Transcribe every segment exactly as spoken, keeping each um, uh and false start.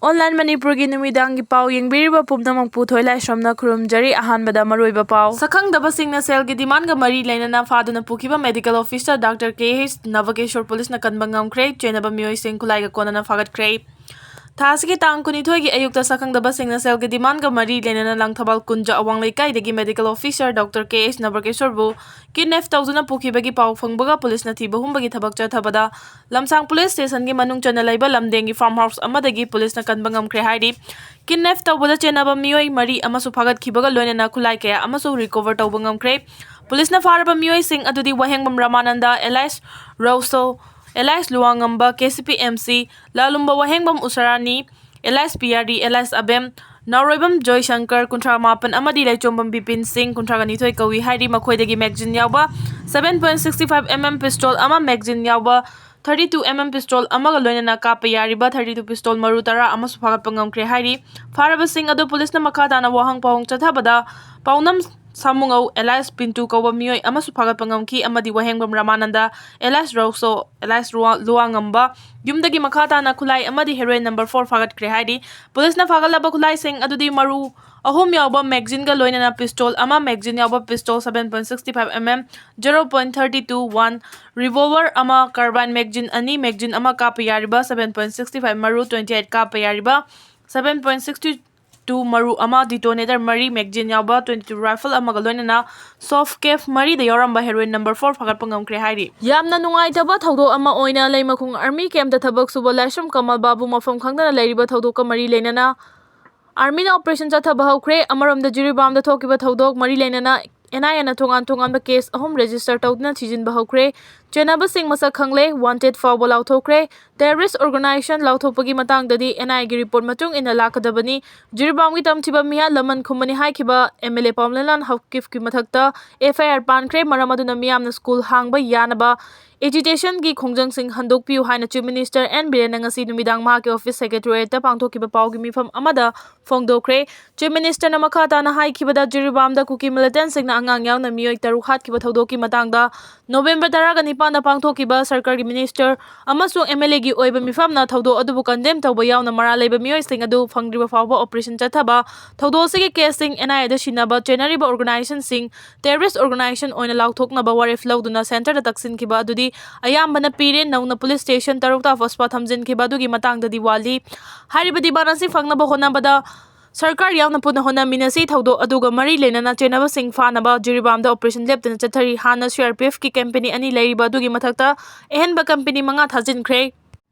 Online ꯃꯅꯤꯄꯨꯔꯒꯤ ꯅꯨꯃꯤꯗꯥꯡꯒꯤ ꯄꯥꯎ ꯌꯦꯡꯕꯤꯔꯤꯕ ꯄꯨꯝꯅꯃꯛꯄꯨ ꯊꯣꯏꯂꯥꯏꯁ꯭ꯔꯝꯅ ꯈꯨꯔꯨꯝꯖꯔꯤ꯫ ꯑꯍꯥꯟꯕꯗ ꯃꯔꯨꯑꯣꯏꯕ ꯄꯥꯎ꯫ ꯁꯛꯈꯪꯗꯕꯁꯤꯡꯅ ꯁꯦꯜꯒꯤ ꯗꯤꯃꯥꯟꯒ ꯃꯔꯤ ꯂꯩꯅꯅ ꯐꯥꯗꯨꯅ ꯄꯨꯈꯤꯕ medical officer Doctor K H ꯅꯕꯀꯦꯁꯣꯔ ꯄꯨꯂꯤꯁꯅ ꯀꯟꯕ ꯉꯝꯈ꯭ꯔꯦ꯫ ꯆꯦꯟꯅꯕ ꯃꯤꯑꯣꯏꯁꯤꯡ ꯈꯨꯠꯂꯥꯏꯒ ꯀꯣꯟꯅꯅ ꯐꯥꯒꯠꯈ꯭ꯔꯦ꯫ ꯊꯥ ꯑꯁꯤꯒꯤ ꯇꯥꯡ ꯀꯨꯟꯅꯤꯊꯣꯏꯒꯤ ꯑꯌꯨꯛꯇ ꯁꯛꯈꯪꯗꯕꯁꯤꯡꯅ ꯁꯦꯜꯒꯤ ꯗꯤꯃꯥꯟꯒ ꯃꯔꯤ ꯂꯩꯅꯅ ꯂꯥꯡꯊꯕꯥꯜ ꯀꯨꯟꯖ ꯑꯋꯥꯡ ꯂꯩꯀꯥꯏꯗꯒꯤ medical officer Doctor K H ꯅꯕꯀꯦꯁꯣꯔꯕꯨ kidnap ꯇꯧꯗꯨꯅ ꯄꯨꯈꯤꯕꯒꯤ ꯄꯥꯎ ꯐꯪꯕꯒ ꯄꯨꯂꯤꯁꯅ ꯊꯤꯕ ꯍꯨꯝꯕꯒꯤ ꯊꯕꯛ ꯆꯠꯊꯕꯗ ꯂꯝꯁꯥꯡ ꯄꯨꯂꯤꯁ ꯁ꯭ꯇꯦꯁꯟꯒꯤ ꯃꯅꯨꯡ ꯆꯟꯅ ꯂꯩꯕ ꯂꯝꯗꯦꯡꯒꯤ farm house ꯑꯃꯗꯒꯤ ꯄꯨꯂꯤꯁꯅ ꯀꯟꯕ ꯉꯝꯈ꯭ꯔꯦ ꯍꯥꯏꯔꯤ꯫ Kidnap ꯇꯧꯕꯗ ꯆꯦꯟꯅꯕ ꯃꯤꯑꯣꯏ ꯃꯔꯤ ꯑꯃꯁꯨ ꯐꯥꯒꯠꯈꯤꯕꯒ ꯂꯣꯏꯅꯅ ꯈꯨꯠꯂꯥꯏ ꯀꯌꯥ ꯑꯃꯁꯨ recover ꯇꯧꯕ ꯉꯝꯈ꯭ꯔꯦ꯫ ꯄꯨꯂꯤꯁꯅ ꯐꯥꯔꯕ ꯃꯤꯑꯣꯏꯁꯤꯡ ꯑꯗꯨꯗꯤ ꯋꯥꯍꯦꯡꯕꯝ Ramanand, alias ꯔꯧꯁꯣ, alias ꯂꯨꯋꯥꯉꯝꯕ, K C P M C, ꯂꯥꯂꯨꯝꯕ ꯋꯥꯍꯦꯡꯕꯝ ꯎꯁꯥꯔꯥꯅꯤ, alias ꯄꯤꯌꯥꯔꯤ, alias ꯑꯕꯦꯝ, ꯅꯥꯎꯔꯣꯏꯕꯝ ꯖꯣꯏꯁꯪꯀꯔ, ꯀꯨꯟꯊ꯭ꯔꯥ ꯃꯥꯄꯟ, ꯑꯃꯗꯤ ꯂꯩꯆꯣꯝꯕꯝ ꯕꯤꯄꯤꯟ ꯁꯤꯡ, ꯀꯨꯟꯊ꯭ꯔꯥꯒ ꯅꯤꯊꯣꯏ ꯀꯧꯏ ꯍꯥꯏꯔꯤ꯫ ꯃꯈꯣꯏꯗꯒꯤ magazine ꯌꯥꯎꯕ seven point six five M M pistol ꯑꯃ, magazine ꯌꯥꯎꯕ thirty two M M pistol ꯑꯃꯒ ꯂꯣꯏꯅꯅ ꯀꯥꯞꯄ ꯌꯥꯔꯤꯕ thirty two pistol ꯃꯔꯨ ꯇꯔꯥ ꯑꯃꯁꯨ ꯐꯥꯒꯠꯄ ꯉꯝꯈ꯭ꯔꯦ ꯍꯥꯏꯔꯤ꯫ ꯐꯥꯔꯕꯁꯤꯡ ꯑꯗꯨ ꯄꯨꯂꯤꯁꯅ ꯃꯈꯥ ꯇꯥꯅ ꯋꯥꯍꯪ ꯄꯥꯎꯍꯪ ꯆꯠꯊꯕꯗ ꯄꯥꯎꯅꯝ ꯁꯥꯃꯨꯉꯧ alias ꯄꯤꯟꯇꯨ ꯀꯧꯕ ꯃꯤꯑꯣꯏ ꯑꯃꯁꯨ ꯐꯥꯒꯠꯄ ꯉꯝꯈꯤ ꯑꯃꯗꯤ ꯋꯥꯍꯦꯡꯕꯝ ꯔꯥꯃꯥꯅꯟꯗ alias ꯔꯧꯁꯣ alias ꯔꯨꯋꯥ-, ꯂꯨꯋꯥꯉꯝꯕ ꯌꯨꯝꯗꯒꯤ ꯃꯈꯥ ꯇꯥꯅ ꯈꯨꯠꯂꯥꯏ ꯑꯃꯗꯤ heroin number four ꯐꯥꯒꯠꯈ꯭ꯔꯦ ꯍꯥꯏꯔꯤ꯫ ꯄꯨꯂꯤꯁꯅ ꯐꯥꯒꯠꯂꯕ ꯈꯨꯠꯂꯥꯏꯁꯤꯡ ꯑꯗꯨꯗꯤ ꯃꯔꯨ ꯑꯍꯨꯝ ꯌꯥꯎꯕ magazineꯒ ꯂꯣꯏꯅꯅ pistol ꯑꯃ, magazine ꯌꯥꯎꯕ pistol seven point six five M M, zero point thirty two one, revolver ꯑꯃ, carbine magazine ꯑꯅꯤ, magazine ꯑꯃ ꯀꯥꯞꯄ ꯌꯥꯔꯤꯕ seven point six five ꯃꯔꯨ twenty eight ꯀꯥꯞꯄ ꯌꯥꯔꯤꯕ seven point six two ꯃꯔꯨ ꯑꯃ, detonator ꯃꯔꯤ, magazine ꯌꯥꯎꯕ twenty two rifle ꯑꯃꯒ ꯂꯣꯏꯅꯅ soft cap ꯃꯔꯤꯗ ꯌꯥꯎꯔꯝꯕ heroin number four ꯐꯥꯒꯠꯄ ꯉꯝꯈ꯭ꯔꯦ ꯍꯥꯏꯔꯤ꯫ ꯌꯥꯝꯅ ꯅꯨꯡꯉꯥꯏꯇꯕ ꯊꯧꯗꯣꯛ ꯑꯃ ꯑꯣꯏꯅ ꯂꯩꯃꯈꯣꯡ army campꯇ ꯊꯕꯛ ꯁꯨꯕ ꯂꯥꯏꯁ꯭ꯔꯝ ꯀꯃꯜ ꯕꯥꯕꯨ ꯃꯐꯝ ꯈꯪꯗꯅ ꯂꯩꯔꯤꯕ ꯊꯧꯗꯣꯛꯀ ꯃꯔꯤ ꯂꯩꯅꯅ armyꯅ operation ꯆꯠꯊꯕ ꯍꯧꯈ꯭ꯔꯦ꯫ ꯑꯃꯔꯣꯝꯗ ꯖꯤꯔꯤꯕꯥꯝꯗ ꯊꯣꯛꯈꯤꯕ ꯊꯧꯗꯣꯛ ꯃꯔꯤ ꯂꯩꯅꯅ NIAꯅ ꯇꯣꯉꯥꯟ ꯇꯣꯉꯥꯟꯕ case ꯑꯍꯨꯝ register ꯇꯧꯗꯨꯅ ꯊꯤꯖꯤꯟꯕ ꯍꯧꯈ꯭ꯔꯦ꯫ ꯆꯦꯟꯅꯕꯁꯤꯡ ꯃꯁꯛ ꯈꯪꯂꯦ, wanted ꯐꯥꯎꯕ ꯂꯥꯎꯊꯣꯛꯈ꯭ꯔꯦ꯫ Terrorist organisation ꯂꯥꯎꯊꯣꯛꯄꯒꯤ ꯃꯇꯥꯡꯗꯗꯤ NIAꯒꯤ report ꯃꯇꯨꯡ ꯏꯟꯅ ꯂꯥꯛꯀꯗꯕꯅꯤ꯫ ꯖꯤꯔꯤꯕꯥꯝꯒꯤ ꯇꯝꯊꯤꯕ ꯃꯤꯌꯥ ꯂꯃꯟ ꯈꯨꯝꯕꯅꯤ ꯍꯥꯏꯈꯤꯕ MLA ꯄꯥꯎꯃꯂꯦꯝꯂꯥꯜ ꯍꯥꯎꯀꯤꯞꯀꯤ ꯃꯊꯛꯇ FIR ꯄꯥꯟꯈ꯭ꯔꯦ꯫ ꯃꯔꯝ ꯑꯗꯨꯅ ꯃꯤꯌꯥꯝꯅ school ꯍꯥꯡꯕ ꯌꯥꯅꯕ agitationꯒꯤ ꯈꯣꯡꯖꯪꯁꯤꯡ ꯍꯟꯗꯣꯛꯄꯤꯌꯨ ꯍꯥꯏꯅ Chief Minister N ꯕꯤꯔꯦꯟꯅ ꯉꯁꯤ ꯅꯨꯃꯤꯗꯥꯡ ꯃꯍꯥꯛꯀꯤ office secretariatꯇ ꯄꯥꯡꯊꯣꯛꯈꯤꯕ ꯄꯥꯎꯒꯤ ꯃꯤꯐꯝ ꯑꯃꯗ ꯐꯣꯡꯗꯣꯛꯈ꯭ꯔꯦ꯫ Chief Ministerꯅ ꯃꯈꯥ ꯇꯥꯅ ꯍꯥꯏꯈꯤꯕꯗ, ꯖꯤꯔꯤꯕꯥꯝꯗ ꯀꯨꯀꯤ militantꯁꯤꯡꯅ ꯑꯉꯥꯡ ꯌꯥꯎꯅ ꯃꯤꯑꯣꯏ ꯇꯔꯨꯛ ꯍꯥꯠꯈꯤꯕ ꯊꯧꯗꯣꯛꯀꯤ ꯃꯇꯥꯡꯗ November ꯇꯔꯥꯒ ꯅꯤꯄꯥꯟ, ꯃꯄꯥꯟꯗ ꯄꯥꯡꯊꯣꯛꯈꯤꯕ ꯁꯔꯀꯥꯔꯒꯤ ꯃꯤꯅꯤꯁꯇꯔ ꯑꯃꯁꯨꯡ MLAꯒꯤ ꯑꯣꯏꯕ ꯃꯤꯐꯝꯅ ꯊꯧꯗꯣꯛ ꯑꯗꯨꯕꯨ ꯀꯟꯗꯦꯝ ꯇꯧꯕ ꯌꯥꯎꯅ ꯃꯔꯥꯜ ꯂꯩꯕ ꯃꯤꯑꯣꯏꯁꯤꯡ ꯑꯗꯨ ꯐꯪꯗ꯭ꯔꯤꯕ ꯐꯥꯎꯕ ꯑꯣꯄꯔꯦꯁꯟ ꯆꯠꯊꯕ, ꯊꯧꯗꯣꯛ ꯑꯁꯤꯒꯤ ꯀꯦꯁꯁꯤꯡ NIAꯗ ꯁꯤꯟꯅꯕ ꯆꯦꯟꯅꯔꯤꯕ ꯑꯣꯔꯒꯅꯥꯏꯖꯦꯁꯟꯁꯤꯡ ꯇꯦꯔꯣꯔꯤꯁ꯭ꯠ ꯑꯣꯔꯒꯅꯥꯏꯖꯦꯁꯟ ꯑꯣꯏꯅ ꯂꯥꯎꯊꯣꯛꯅꯕ ꯋꯥꯔꯦꯞ ꯂꯧꯗꯨꯅ ꯁꯦꯟꯇꯔꯗ ꯇꯛꯁꯤꯟꯈꯤꯕ ꯑꯗꯨꯗꯤ ꯑꯌꯥꯝꯕꯅ ꯄꯤꯔꯦ꯫ ꯅꯧꯅ ꯄꯨꯂꯤꯁ ꯁ꯭ꯇꯦꯁꯟ ꯇꯔꯨꯛꯇ ꯐꯣꯁꯄꯥ ꯊꯝꯖꯤꯟꯈꯤꯕ ꯑꯗꯨꯒꯤ ꯃꯇꯥꯡꯗꯗꯤ ꯋꯥꯠꯂꯤ꯫ ꯍꯥꯏꯔꯤꯕ ꯗꯤꯃꯥꯟ ꯑꯁꯤ ꯐꯪꯅꯕ ꯍꯣꯠꯅꯕꯗ ꯁꯔꯀꯥꯔ ꯌꯥꯎꯅ ꯄꯨꯟꯅ ꯍꯣꯠꯅꯃꯤꯟꯅꯁꯤ꯫ ꯊꯧꯗꯣꯛ ꯑꯗꯨꯒ ꯃꯔꯤ ꯂꯩꯅꯅ ꯆꯦꯟꯅꯕꯁꯤꯡ ꯐꯥꯅꯕ ꯖꯤꯔꯤꯕꯥꯝꯗ ꯑꯣꯄꯔꯦꯁꯟ ꯂꯦꯞꯇꯅ ꯆꯠꯊꯔꯤ꯫ ꯍꯥꯟꯅ CRPFꯀꯤ ꯀꯝꯄꯦꯅꯤ ꯑꯅꯤ ꯂꯩꯔꯤꯕ ꯑꯗꯨꯒꯤ ꯃꯊꯛꯇ ꯑꯍꯦꯟꯕ ꯀꯝꯄꯦꯅꯤ ꯃꯉꯥ ꯊꯥꯖꯤꯟꯈ꯭ꯔꯦ꯫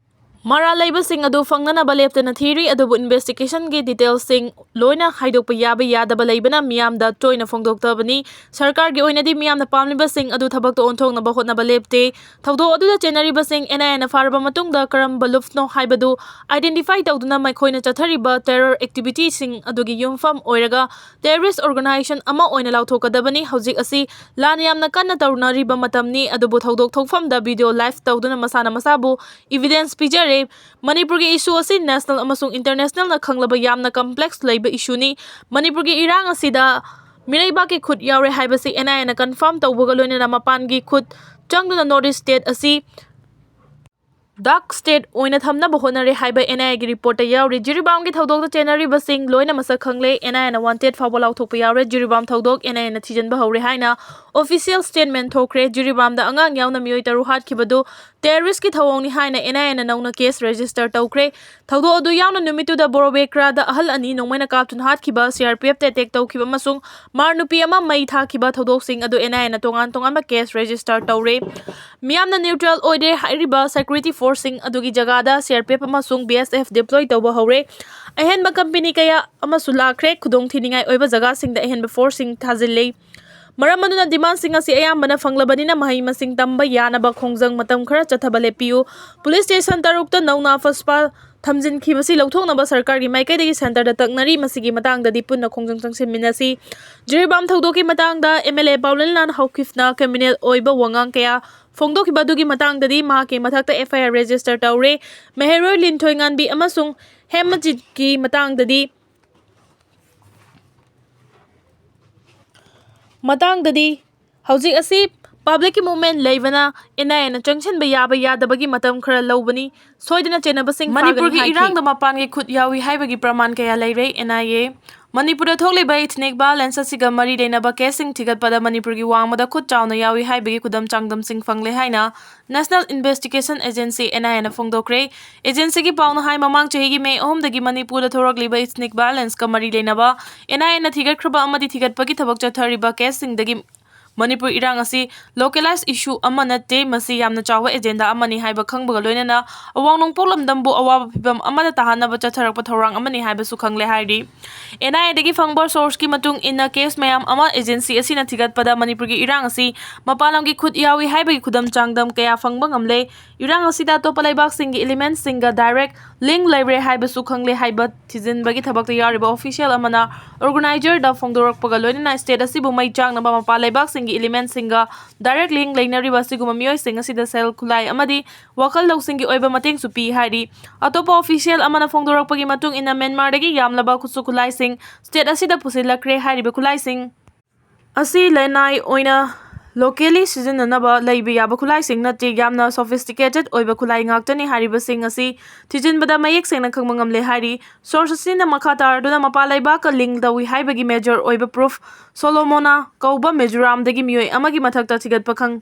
ꯃꯔꯥꯜ ꯂꯩꯕꯁꯤꯡ ꯑꯗꯨ ꯐꯪꯅꯅꯕ ꯂꯦꯞꯇꯅ ꯊꯤꯔꯤ, ꯑꯗꯨꯕꯨ ꯏꯟꯚꯦꯁꯇꯤꯒꯦꯁꯟꯒꯤ ꯗꯤꯇꯦꯜꯁꯤꯡ ꯂꯣꯏꯅ ꯍꯥꯏꯗꯣꯛꯄ ꯌꯥꯕ ꯌꯥꯗꯕ ꯂꯩꯕꯅ ꯃꯤꯌꯥꯝꯗ ꯇꯣꯏꯅ ꯐꯣꯡꯗꯣꯛꯇꯕꯅꯤ꯫ ꯁꯔꯀꯥꯔꯒꯤ ꯑꯣꯏꯅꯗꯤ ꯃꯤꯌꯥꯝꯅ ꯄꯥꯝꯂꯤꯕꯁꯤꯡ ꯑꯗꯨ ꯊꯕꯛꯇ ꯑꯣꯟꯊꯣꯛꯅꯕ ꯍꯣꯠꯅꯕ ꯂꯦꯞꯇꯦ꯫ ꯊꯧꯗꯣꯛ ꯑꯗꯨꯗ ꯆꯦꯟꯅꯔꯤꯕꯁꯤꯡ NIAꯅ ꯐꯥꯔꯕ ꯃꯇꯨꯡꯗ ꯀꯔꯝꯕ ꯂꯨꯞꯅꯣ ꯍꯥꯏꯕꯗꯨ identify ꯇꯧꯗꯨꯅ ꯃꯈꯣꯏꯅ ꯆꯠꯊꯔꯤꯕ ꯇꯦꯔꯣꯔ ꯑꯦꯛꯇꯤꯚꯤꯇꯤꯁꯤꯡ ꯑꯗꯨꯒꯤ ꯌꯨꯝꯐꯝ ꯑꯣꯏꯔꯒ ꯇꯦꯔꯣꯔꯤꯁ꯭ꯠ ꯑꯣꯔꯒꯅꯥꯏꯖꯦꯁꯟ ꯑꯃ ꯑꯣꯏꯅ ꯂꯥꯎꯊꯣꯛꯀꯗꯕꯅꯤ꯫ ꯍꯧꯖꯤꯛ ꯑꯁꯤ ꯂꯥꯟ ꯌꯥꯝꯅ ꯀꯟꯅ ꯇꯧꯅꯔꯤꯕ ꯃꯇꯝꯅꯤ, ꯑꯗꯨꯕꯨ ꯊꯧꯗꯣꯛ ꯊꯣꯛꯐꯝꯗ ꯚꯤꯗꯤꯑꯣ ꯂꯥꯏꯚ ꯇꯧꯗꯨꯅ ꯃꯁꯥꯅ ꯃꯁꯥꯕꯨ ꯏꯚꯤꯗꯦꯟꯁ ꯄꯤꯖꯔꯦ꯫ ꯃꯅꯤꯄꯨꯔꯒꯤ ꯏꯁꯨ ꯑꯁꯤ ꯅꯦꯁꯅꯦꯜ ꯑꯃꯁꯨꯡ ꯏꯟꯇꯔꯅꯦꯁꯅꯦꯜꯅ ꯈꯪꯂꯕ ꯌꯥꯝꯅ ꯀꯝꯄ꯭ꯂꯦꯛꯁ ꯂꯩꯕ ꯏꯁꯨꯅꯤ꯫ ꯃꯅꯤꯄꯨꯔꯒꯤ ꯏꯔꯥꯡ ꯑꯁꯤꯗ ꯃꯤꯔꯩꯕꯥꯛꯀꯤ ꯈꯨꯠ ꯌꯥꯎꯔꯦ ꯍꯥꯏꯕꯁꯤ NIAꯅ ꯀꯟꯐꯥꯔꯝ ꯇꯧꯕꯒ ꯂꯣꯏꯅꯅ ꯃꯄꯥꯟꯒꯤ ꯈꯨꯠ ꯆꯪꯗꯨꯅ ꯅꯣꯔꯠ ꯏꯁ꯭ꯠ ꯁ꯭ꯇꯦꯠ ꯑꯁꯤ ꯗꯥꯔꯛ ꯁ꯭ꯇꯦꯠ ꯑꯣꯏꯅ ꯊꯝꯅꯕ ꯍꯣꯠꯅꯔꯦ ꯍꯥꯏꯕ NIAꯒꯤ ꯔꯤꯄꯣꯔꯠꯇ ꯌꯥꯎꯔꯤ꯫ ꯖꯤꯔꯤꯕꯥꯝꯒꯤ ꯊꯧꯗꯣꯛꯇ ꯆꯦꯟꯅꯔꯤꯕꯁꯤꯡ ꯂꯣꯏꯅ ꯃꯁꯛ ꯈꯪꯂꯦ꯫ NIAꯅ ꯋꯥꯟꯇꯦꯗ ꯐꯥꯎꯕ ꯂꯥꯎꯊꯣꯛꯄ ꯌꯥꯎꯔꯦ꯫ ꯖꯤꯔꯤꯕꯥꯝ ꯊꯧꯗꯣꯛ NIAꯅ ꯊꯤꯖꯤꯟꯕ ꯍꯧꯔꯦ ꯍꯥꯏꯅ ꯑꯣꯐꯤꯁꯤꯌꯦꯜ ꯁ꯭ꯇꯦꯠꯃꯦꯟꯠ ꯊꯣꯛꯈ꯭ꯔꯦ꯫ ꯖꯤꯔꯤꯕꯥꯝꯗ ꯑꯉꯥꯡ ꯌꯥꯎꯅ ꯃꯤꯑꯣꯏ ꯇꯔꯨꯛ ꯍꯥꯠꯈꯤꯕꯗꯨ ꯇꯦꯔꯣꯔꯤꯁ꯭ꯠꯀꯤ ꯊꯧꯑꯣꯡꯅꯤ ꯍꯥꯏꯅ NIAꯅ ꯅꯧꯅ ꯀꯦꯁ ꯔꯦꯖꯤꯁ꯭ꯇꯔ ꯇꯧꯈ꯭ꯔꯦ꯫ ꯊꯧꯗꯣꯛ ꯑꯗꯨ ꯌꯥꯎꯅ ꯅꯨꯃꯤꯠꯇꯨꯗ ꯕꯣꯔꯣꯕꯦꯀ꯭ꯔꯥꯗ ꯑꯍꯜ ꯑꯅꯤ ꯅꯣꯡꯃꯩꯅ ꯀꯥꯞꯇꯨꯅ ꯍꯥꯠꯈꯤꯕ, CRPFꯇ ꯑꯦꯇꯦꯛ ꯇꯧꯈꯤꯕ ꯑꯃꯁꯨꯡ ꯃꯥꯔ ꯅꯨꯄꯤ ꯑꯃ ꯃꯩ ꯊꯥꯈꯤꯕ ꯊꯧꯗꯣꯛꯁꯤꯡ ꯑꯗꯨ NIAꯅ ꯇꯣꯉꯥꯟ ꯇꯣꯉꯥꯟꯕ ꯀꯦꯁ ꯔꯦꯖꯤꯁꯇꯔ ꯇꯧꯔꯦ꯫ ꯃꯤꯌꯥꯝꯅ ꯅ꯭ꯌꯨꯇ꯭ꯔꯦꯜ ꯑꯣꯏꯔꯦ ꯍꯥꯏꯔꯤꯕ ꯁꯦꯀ꯭ꯌꯨꯔꯤꯇꯤ ꯐꯣꯔꯁꯁꯤꯡ ꯑꯗꯨꯒꯤ ꯖꯒꯥꯗ CRPF ꯑꯃꯁꯨꯡ BSF ꯗꯤꯄ꯭ꯂꯣꯏ ꯇꯧꯕ ꯍꯧꯔꯦ꯫ ꯑꯍꯦꯟꯕ ꯀꯝꯄꯦꯅꯤ ꯀꯌꯥ ꯑꯃꯁꯨ ꯂꯥꯛꯈ꯭ꯔꯦ꯫ ꯈꯨꯗꯣꯡꯊꯤꯅꯤꯡꯉꯥꯏ ꯑꯣꯏꯕ ꯖꯒꯥꯁꯤꯡꯗ ꯑꯍꯦꯟꯕ ꯐꯣꯔꯁꯁꯤꯡ ꯊꯥꯖꯤꯜꯂꯤ꯫ ꯃꯔꯝ ꯑꯗꯨꯅ ꯗꯤꯃꯥꯟꯁꯤꯡ ꯑꯁꯤ ꯑꯌꯥꯝꯕꯅ ꯐꯪꯂꯕꯅꯤꯅ ꯃꯍꯩ ꯃꯁꯤꯡ ꯇꯝꯕ ꯌꯥꯅꯕ ꯈꯣꯡꯖꯪ ꯃꯇꯝ ꯈꯔ ꯆꯠꯊꯕ ꯂꯦꯞꯄꯤꯌꯨ꯫ ꯄꯨꯂꯤꯁ ꯁ꯭ꯇꯦꯁꯟ ꯇꯔꯨꯛꯇ ꯅꯧꯅ ꯐꯣꯁꯄꯥ ꯊꯝꯖꯤꯟꯈꯤꯕꯁꯤ ꯂꯧꯊꯣꯛꯅꯕ ꯁꯔꯀꯥꯔꯒꯤ ꯃꯥꯏꯀꯩꯗꯒꯤ ꯁꯦꯟꯇꯔꯗ ꯇꯛꯅꯔꯤ꯫ ꯃꯁꯤꯒꯤ ꯃꯇꯥꯡꯗꯗꯤ ꯄꯨꯟꯅ ꯈꯣꯡꯖꯪ ꯆꯪꯁꯤꯟꯃꯤꯟꯅꯁꯤ꯫ ꯖꯤꯔꯤꯕꯥꯝ ꯊꯧꯗꯣꯛꯀꯤ ꯃꯇꯥꯡꯗ MLA ꯄꯥꯎꯂꯦꯟꯂꯥꯜ ꯍꯧꯈꯤꯐꯅ ꯀ꯭ꯔꯤꯃꯤꯅꯦꯜ ꯑꯣꯏꯕ ꯋꯥꯉꯥꯡ ꯀꯌꯥ ꯐꯣꯡꯗꯣꯛꯈꯤꯕ ꯑꯗꯨꯒꯤ ꯃꯇꯥꯡꯗꯗꯤ ꯃꯍꯥꯛꯀꯤ ꯃꯊꯛꯇ FIR ꯔꯦꯖꯤꯁꯇꯔ ꯇꯧꯔꯦ꯫ ꯃꯍꯩꯔꯣꯏ ꯂꯤꯟꯊꯣꯏꯉꯥꯟꯕꯤ ꯑꯃꯁꯨꯡ ꯍꯦꯃꯖꯤꯠꯀꯤ ꯃꯇꯥꯡꯗꯗꯤ ꯃꯇꯥꯡꯗꯗꯤ ꯍꯧꯖꯤꯛ ꯑꯁꯤ Public ꯀꯤ movement ꯂꯩꯕꯅ N I A ꯅ ꯆꯪꯁꯤꯟꯕ ꯌꯥꯕ ꯌꯥꯗꯕꯒꯤ ꯃꯇꯝ ꯈꯔ ꯂꯧꯕꯅꯤ꯫ ꯁꯣꯏꯗꯅ ꯆꯦꯟꯅꯕꯁꯤꯡ ꯃꯅꯤꯄꯨꯔꯒꯤ ꯐꯥꯒꯅꯤ ꯍꯥꯏꯈꯤ꯫ ꯏꯔꯥꯡꯗ ꯃꯄꯥꯟꯒꯤ ꯈꯨꯠ ꯌꯥꯎꯏ ꯍꯥꯏꯕꯒꯤ ꯄ꯭ꯔꯃꯥꯟ ꯀꯌꯥ ꯂꯩꯔꯦ꯫ N I A ꯃꯅꯤꯄꯨꯔꯗ ꯊꯣꯛꯂꯤꯕ ethnic violence ꯑꯁꯤꯒ ꯃꯔꯤ ꯂꯩꯅꯕ case ꯁꯤꯡ ꯊꯤꯒꯠꯄꯗ ꯃꯅꯤꯄꯨꯔꯒꯤ ꯋꯥꯡꯃꯗ ꯈꯨꯠ ꯆꯥꯎꯅ ꯌꯥꯎꯏ ꯍꯥꯏꯕꯒꯤ ꯈꯨꯗꯝ ꯆꯥꯡꯗꯝꯁꯤꯡ ꯐꯪꯂꯦ ꯍꯥꯏꯅ National Investigation Agency, N I A ꯅ ꯐꯣꯡꯗꯣꯛꯈ꯭ꯔꯦ꯫ Agency ꯒꯤ ꯄꯥꯎꯅ ꯍꯥꯏ, ꯃꯃꯥꯡ ꯆꯍꯤꯒꯤ May ꯑꯍꯨꯝꯗꯒꯤ ꯃꯅꯤꯄꯨꯔꯗ ꯊꯣꯔꯛꯂꯤꯕ ethnic violence ꯀ ꯃꯔꯤ ꯂꯩꯅꯕ N I A ꯅ ꯊꯤꯒꯠꯈ꯭ꯔꯕ ꯑꯃꯗꯤ ꯊꯤꯒꯠꯄꯒꯤ ꯊꯕꯛ ꯆꯠꯊꯔꯤꯕ case ꯁꯤꯡꯗꯒꯤ ꯃꯅꯤꯄꯨꯔ ꯏꯔꯥꯡ ꯑꯁꯤ localized issue ꯑꯃ ꯅꯠꯇꯦ, ꯃꯁꯤ ꯌꯥꯝꯅ ꯆꯥꯎꯕ agenda ꯑꯃꯅꯤ ꯍꯥꯏꯕ ꯈꯪꯕꯒ ꯂꯣꯏꯅꯅ ꯑꯋꯥꯡ ꯅꯣꯡꯄꯣꯛ ꯂꯝꯗꯝꯕꯨ ꯑꯋꯥꯕ ꯐꯤꯚꯝ ꯑꯃꯗ ꯇꯥꯍꯟꯅꯕ ꯆꯠꯊꯔꯛꯄ ꯊꯧꯔꯥꯡ ꯑꯃꯅꯤ ꯍꯥꯏꯕꯁꯨ ꯈꯪꯂꯦ ꯍꯥꯏꯔꯤ꯫ N I A ꯗꯒꯤ ꯐꯪꯕ source ꯀꯤ ꯃꯇꯨꯡ ꯏꯟꯅ, case ꯃꯌꯥꯝ ꯑꯃ agency ꯑꯁꯤꯅ ꯊꯤꯒꯠꯄꯗ ꯃꯅꯤꯄꯨꯔꯒꯤ ꯏꯔꯥꯡ ꯑꯁꯤ ꯃꯄꯥꯟ ꯂꯝꯒꯤ ꯈꯨꯠ ꯌꯥꯎꯏ ꯍꯥꯏꯕꯒꯤ ꯈꯨꯗꯝ ꯆꯥꯡꯗꯝ ꯀꯌꯥ ꯐꯪꯕ ꯉꯝꯂꯦ꯫ ꯏꯔꯥꯡ ꯑꯁꯤꯗ ꯑꯇꯣꯞꯄ ꯂꯩꯕꯥꯛꯁꯤꯡꯒꯤ element ꯁꯤꯡꯒ direct link ꯂꯩꯔꯦ ꯍꯥꯏꯕꯁꯨ ꯈꯪꯂꯦ ꯍꯥꯏꯕ ꯊꯤꯖꯤꯟꯕꯒꯤ ꯊꯕꯛꯇ ꯌꯥꯎꯔꯤꯕ official ꯑꯃꯅ organizer ꯗ ꯐꯣꯡꯗꯣꯔꯛꯄꯒ ꯂꯣꯏꯅꯅ state ꯑꯁꯤꯕꯨ ꯃꯩ ꯆꯥꯛꯅꯕ ꯃꯄꯥꯟ ꯂꯩꯕꯥꯛꯁꯤꯡꯒꯤ element ꯁꯤꯡꯒ direct link ꯂꯩꯅꯔꯤꯕ ꯑꯁꯤꯒꯨꯝꯕ ꯃꯤꯑꯣꯏꯁꯤꯡ ꯑꯁꯤꯗ ꯁꯦꯜ, ꯈꯨꯠꯂꯥꯏ ꯑꯃꯗꯤ ꯋꯥꯈꯜ ꯂꯧꯁꯤꯡꯒꯤ ꯑꯣꯏꯕ ꯃꯇꯦꯡꯁꯨ ꯄꯤ ꯍꯥꯏꯔꯤ꯫ ꯑꯇꯣꯞꯄ official ꯑꯃꯅ ꯐꯣꯡꯗꯣꯔꯛꯄꯒꯤ ꯃꯇꯨꯡ ꯏꯟꯅ, ꯃ꯭ꯌꯥꯟꯃꯥꯔꯗꯒꯤ ꯌꯥꯝꯂꯕ ꯈꯨꯠꯁꯨ ꯈꯨꯠꯂꯥꯏꯁꯤꯡ state ꯑꯁꯤꯗ ꯄꯨꯁꯤꯜꯂꯛꯈ꯭ꯔꯦ꯫ ꯍꯥꯏꯔꯤꯕ ꯈꯨꯠꯂꯥꯏꯁꯤꯡ ꯑꯁꯤ ꯂꯅꯥꯏ ꯑꯣꯏꯅ locally ꯁꯤꯖꯤꯟꯅꯅꯕ ꯂꯩꯕ ꯌꯥꯕ ꯈꯨꯠꯂꯥꯏꯁꯤꯡ ꯅꯠꯇꯦ, ꯌꯥꯝꯅ sophisticated ꯑꯣꯏꯕ ꯈꯨꯠꯂꯥꯏ ꯉꯥꯛꯇꯅꯤ꯫ ꯍꯥꯏꯔꯤꯕꯁꯤꯡ ꯑꯁꯤ ꯊꯤꯖꯤꯟꯕꯗ ꯃꯌꯦꯛ ꯁꯦꯡꯅ ꯈꯪꯕ ꯉꯝꯂꯦ ꯍꯥꯏꯔꯤ꯫ Source ꯑꯁꯤꯅ ꯃꯈꯥ ꯇꯥꯔꯗꯨꯅ ꯃꯄꯥꯟ ꯂꯩꯕꯥꯛꯀ link ꯇꯧꯏ ꯍꯥꯏꯕꯒꯤ major ꯑꯣꯏꯕ proof ꯁꯣꯂꯣꯃꯣꯅꯥ ꯀꯧꯕ ꯃꯤꯖꯣꯔꯥꯝꯗꯒꯤ ꯃꯤꯑꯣꯏ ꯑꯃꯒꯤ ꯃꯊꯛꯇ ꯊꯤꯒꯠꯄ ꯈꯪ-,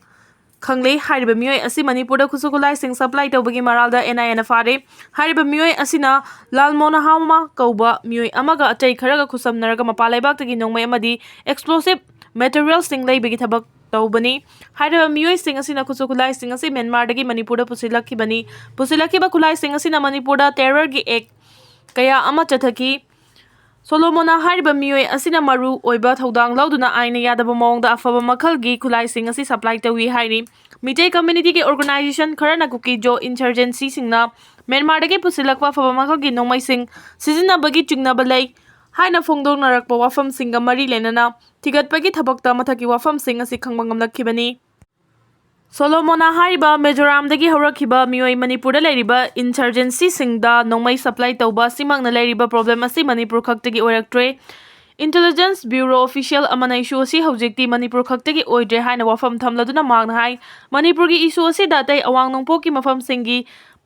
ꯈꯪꯂꯦ꯫ ꯍꯥꯏꯔꯤꯕ ꯃꯤꯑꯣꯏ ꯑꯁꯤ ꯃꯅꯤꯄꯨꯔꯗ ꯈꯨꯠꯁꯨ ꯈꯨꯠꯂꯥꯏꯁꯤꯡ supply ꯇꯧꯕꯒꯤ ꯃꯔꯥꯜꯗ N I A ꯅ ꯐꯥꯔꯦ꯫ ꯍꯥꯏꯔꯤꯕ ꯃꯤꯑꯣꯏ ꯑꯁꯤꯅ ꯂꯥꯜꯃꯣꯅꯍꯥꯃ ꯀꯧꯕ ꯃꯤꯑꯣꯏ ꯑꯃꯒ ꯑꯇꯩ ꯈꯔꯒ ꯈꯨꯠꯁꯝꯅꯔꯒ ꯃꯄꯥꯟ ꯂꯩꯕꯥꯛꯇꯒꯤ ꯅꯣꯡꯃꯩ ꯑꯃꯗꯤ explosive material ꯁꯤꯡ ꯂꯩꯕꯒꯤ ꯊꯕꯛ ꯇꯧꯕꯅꯤ꯫ ꯍꯥꯏꯔꯤꯕ ꯃꯤꯑꯣꯏꯁꯤꯡ ꯑꯁꯤꯅ ꯈꯨꯠꯁꯨ ꯈꯨꯠꯂꯥꯏꯁꯤꯡ ꯑꯁꯤ ꯃ꯭ꯌꯥꯟꯃꯥꯔꯗꯒꯤ ꯃꯅꯤꯄꯨꯔꯗ ꯄꯨꯁꯤꯜꯂꯛꯈꯤꯕꯅꯤ꯫ ꯄꯨꯁꯤꯜꯂꯛꯈꯤꯕ ꯈꯨꯠꯂꯥꯏꯁꯤꯡ ꯑꯁꯤꯅ ꯃꯅꯤꯄꯨꯔꯗ terror ꯒꯤ act ꯀꯌꯥ ꯑꯃ ꯆꯠꯊꯈꯤ꯫ ꯁꯣꯂꯣꯃꯣꯅꯥ ꯍꯥꯏꯔꯤꯕ ꯃꯤꯑꯣꯏ ꯑꯁꯤꯅ ꯃꯔꯨ ꯑꯣꯏꯕ ꯊꯧꯗꯥꯡ ꯂꯧꯗꯨꯅ ꯑꯥꯏꯟꯅ ꯌꯥꯗꯕ ꯃꯑꯣꯡꯗ ꯑꯐꯕ ꯃꯈꯜꯒꯤ ꯈꯨꯠꯂꯥꯏꯁꯤꯡ ꯑꯁꯤ supply ꯇꯧꯏ ꯍꯥꯏꯔꯤ꯫ ꯃꯤꯇꯩ community ꯒꯤ organization ꯈꯔꯅ ꯀꯨꯀꯤꯖꯣ insurgency ꯁꯤꯡꯅ ꯃ꯭ꯌꯥꯟꯃꯥꯔꯗꯒꯤ ꯄꯨꯁꯤꯜꯂꯛꯄ ꯑꯐꯕ ꯃꯈꯜꯒꯤ ꯅꯣꯡꯃꯩꯁꯤꯡ ꯁꯤꯖꯤꯟꯅꯕꯒꯤ ꯆꯤꯡꯅꯕ ꯂꯩ ꯍꯥꯏꯅ ꯐꯣꯡꯗꯣꯛꯅꯔꯛꯄ ꯋꯥꯐꯝꯁꯤꯡꯒ ꯃꯔꯤ ꯂꯩꯅꯅ ꯊꯤꯒꯠꯄꯒꯤ ꯊꯕꯛꯇ ꯃꯊꯛꯀꯤ ꯋꯥꯐꯝꯁꯤꯡ ꯑꯁꯤ ꯈꯪꯕ ꯉꯝꯂꯛꯈꯤꯕꯅꯤ꯫ ꯁꯣꯂꯣꯃꯣꯅꯥ ꯍꯥꯏꯔꯤꯕ ꯃꯤꯖꯣꯔꯥꯝꯗꯒꯤ ꯍꯧꯔꯛꯈꯤꯕ ꯃꯤꯑꯣꯏ ꯃꯅꯤꯄꯨꯔꯗ ꯂꯩꯔꯤꯕ insurgency ꯁꯤꯡꯗ ꯅꯣꯡꯃꯩ supply ꯇꯧꯕ ꯑꯁꯤꯃꯛꯅ ꯂꯩꯔꯤꯕ problem ꯑꯁꯤ ꯃꯅꯤꯄꯨꯔ ꯈꯛꯇꯒꯤ ꯑꯣꯏꯔꯛꯇ꯭ꯔꯦ꯫ Intelligence Bureau official ꯑꯃꯅ issue ꯑꯁꯤ ꯍꯧꯖꯤꯛꯇꯤ ꯃꯅꯤꯄꯨꯔ ꯈꯛꯇꯒꯤ ꯑꯣꯏꯗ꯭ꯔꯦ ꯍꯥꯏꯅ ꯋꯥꯐꯝ ꯊꯝꯂꯗꯨꯅ ꯃꯍꯥꯛꯅ ꯍꯥꯏ, ꯃꯅꯤꯄꯨꯔꯒꯤ issue ꯑꯁꯤꯗ ꯑꯇꯩ ꯑꯋꯥꯡ ꯅꯣꯡꯄꯣꯛꯀꯤ ꯃꯐꯝꯁꯤꯡꯒꯤ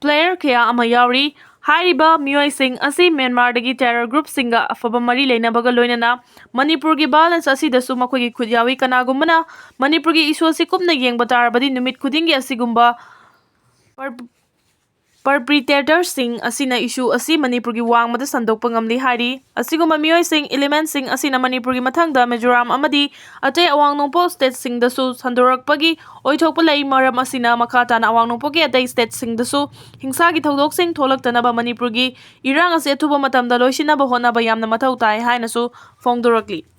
player ꯀꯌꯥ ꯑꯃ ꯌꯥꯎꯔꯤ꯫ ꯍꯥꯏꯔꯤꯕ ꯃꯤꯑꯣꯏꯁꯤꯡ ꯑꯁꯤ ꯃ꯭ꯌꯥꯟꯃꯥꯔꯗꯒꯤ terror groupꯁꯤꯡꯒ ꯑꯐꯕ ꯃꯔꯤ ꯂꯩꯅꯕꯒ ꯂꯣꯏꯅꯅ ꯃꯅꯤꯄꯨꯔꯒꯤ violence ꯑꯁꯤꯗꯁꯨ ꯃꯈꯣꯏꯒꯤ ꯈꯨꯠ ꯌꯥꯎꯏ꯫ ꯀꯅꯥꯒꯨꯝꯕꯅ ꯃꯅꯤꯄꯨꯔꯒꯤ issue ꯑꯁꯤ ꯀꯨꯞꯅ ꯌꯦꯡꯕ ꯇꯥꯔꯕꯗꯤ ꯅꯨꯃꯤꯠ ꯈꯨꯗꯤꯡꯒꯤ ꯑꯁꯤꯒꯨꯝꯕ per- perpetratorꯁꯤꯡ ꯑꯁꯤꯅ issue ꯑꯁꯤ ꯃꯅꯤꯄꯨꯔꯒꯤ ꯋꯥꯡꯃꯗ ꯁꯟꯗꯣꯛꯄ ꯉꯝꯂꯤ ꯍꯥꯏꯔꯤ꯫ ꯑꯁꯤꯒꯨꯝꯕ ꯃꯤꯑꯣꯏꯁꯤꯡ, elementꯁꯤꯡ ꯑꯁꯤꯅ ꯃꯅꯤꯄꯨꯔꯒꯤ ꯃꯊꯪꯗ ꯃꯤꯖꯣꯔꯥꯝ ꯑꯃꯗꯤ ꯑꯇꯩ ꯑꯋꯥꯡ ꯅꯣꯡꯄꯣꯛ stateꯁꯤꯡꯗꯁꯨ ꯁꯟꯗꯣꯔꯛꯄꯒꯤ ꯑꯣꯏꯊꯣꯛꯄ ꯂꯩ꯫ ꯃꯔꯝ ꯑꯁꯤꯅ ꯃꯈꯥ ꯇꯥꯅ ꯑꯋꯥꯡ ꯅꯣꯡꯄꯣꯛꯀꯤ ꯑꯇꯩ stateꯁꯤꯡꯗꯁꯨ ꯍꯤꯡꯁꯥꯒꯤ ꯊꯧꯗꯣꯛꯁꯤꯡ ꯊꯣꯛꯂꯛꯇꯅꯕ ꯃꯅꯤꯄꯨꯔꯒꯤ ꯏꯔꯥꯡ ꯑꯁꯤ ꯑꯊꯨꯕ ꯃꯇꯝꯗ ꯂꯣꯏꯁꯤꯟꯅꯕ ꯍꯣꯠꯅꯕ ꯌꯥꯝꯅ ꯃꯊꯧ ꯇꯥꯏ ꯍꯥꯏꯅꯁꯨ ꯐꯣꯡꯗꯣꯔꯛꯂꯤ꯫